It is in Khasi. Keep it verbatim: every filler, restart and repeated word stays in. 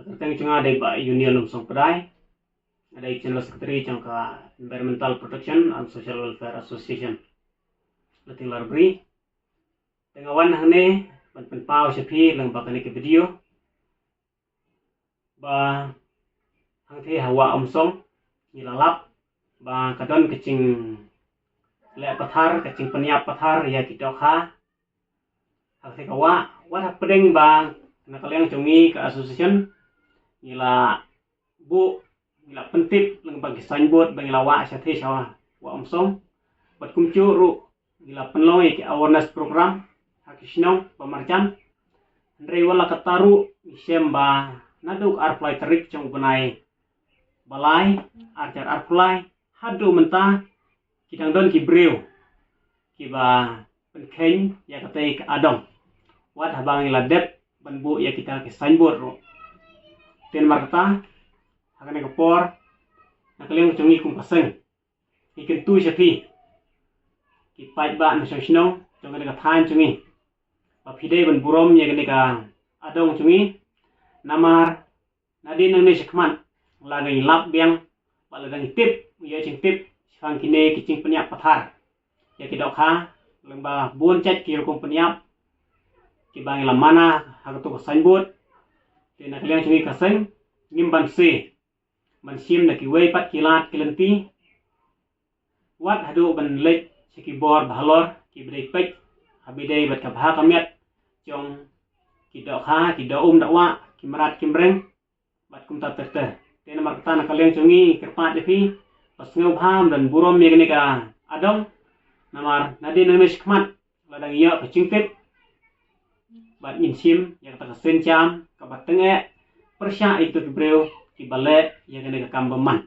Kyrteng jong nga dei Bah Union Umsong Pdai, nga dei General Secretary jong ka Environmental Protection and Social Welfare Association, Lating Larbri. Te nga wan hangne ban pynpaw sha phi lyngba kane ka video ba hangtei ha Wah Umsong ngi la lap ba ka don ka jingleh pathar, ka jingpynïap pathar ïa ki dohkha ha katei ka wah. Wat hapdeng ba na ka liang jong ngi ka association ngi la buh, ngi la pyntip lyngba ki signboard ba ngi la wah shatei sha Wah Umsong. Bad kumjuh ruh ngi la pynlong ïa ki awareness program ha ki shnong ba marjan. Hynrei wat la katta ruh ngi shem ba naduh ka arphew lai tarik jong u bnai ba lai, ar hajar arphew lai, haduh mynta ki dang don ki briew kiba pynkheiñ ïa katei ka adong wat haba ngi la dep ban buh ïa kita ki signboard ruh. Te namar kata ha kane ka por, na ka liang jong ngi kum ka seng, ngi kyntu sha phi ki paidbah na shnong shnong jong kane ka thaiñ jong ngi ba phi dei ban burom ïa kane ka adong jong ngi. Namar nadien nangne shakhmat la dang ïalap biang bad la dang tip, ïa jingtip shaphang kine ki jingpynïap pathar ïa ki dohkha lyngba bun jait ki rukom pynïap kiba ngi la mana ha kato ka signboard. Te na ka liang jong ngi ka seng ngim banse ban shim na kiwei pat ki lad ki lynti wat haduh ban leit sha ki bor ba halor kiba dei peit ha ba ïadei bad ka bha ka miat jong ki dohkha, ki doh um doh wah, ki mrad ki mreng bad kumta ter ter. Te namar kata na ka liang jong ngi kyrpad ïa phi ba sngewbha ban burom ïa kane ka adong. Namar nadien nangne shakhmat la dang ïoh ka jingtip bad ngin shim ïa kata ka sienjam kaba tyngeh pyrshah ïa kito ki briew kiba leh ïa kane ka kam bymman.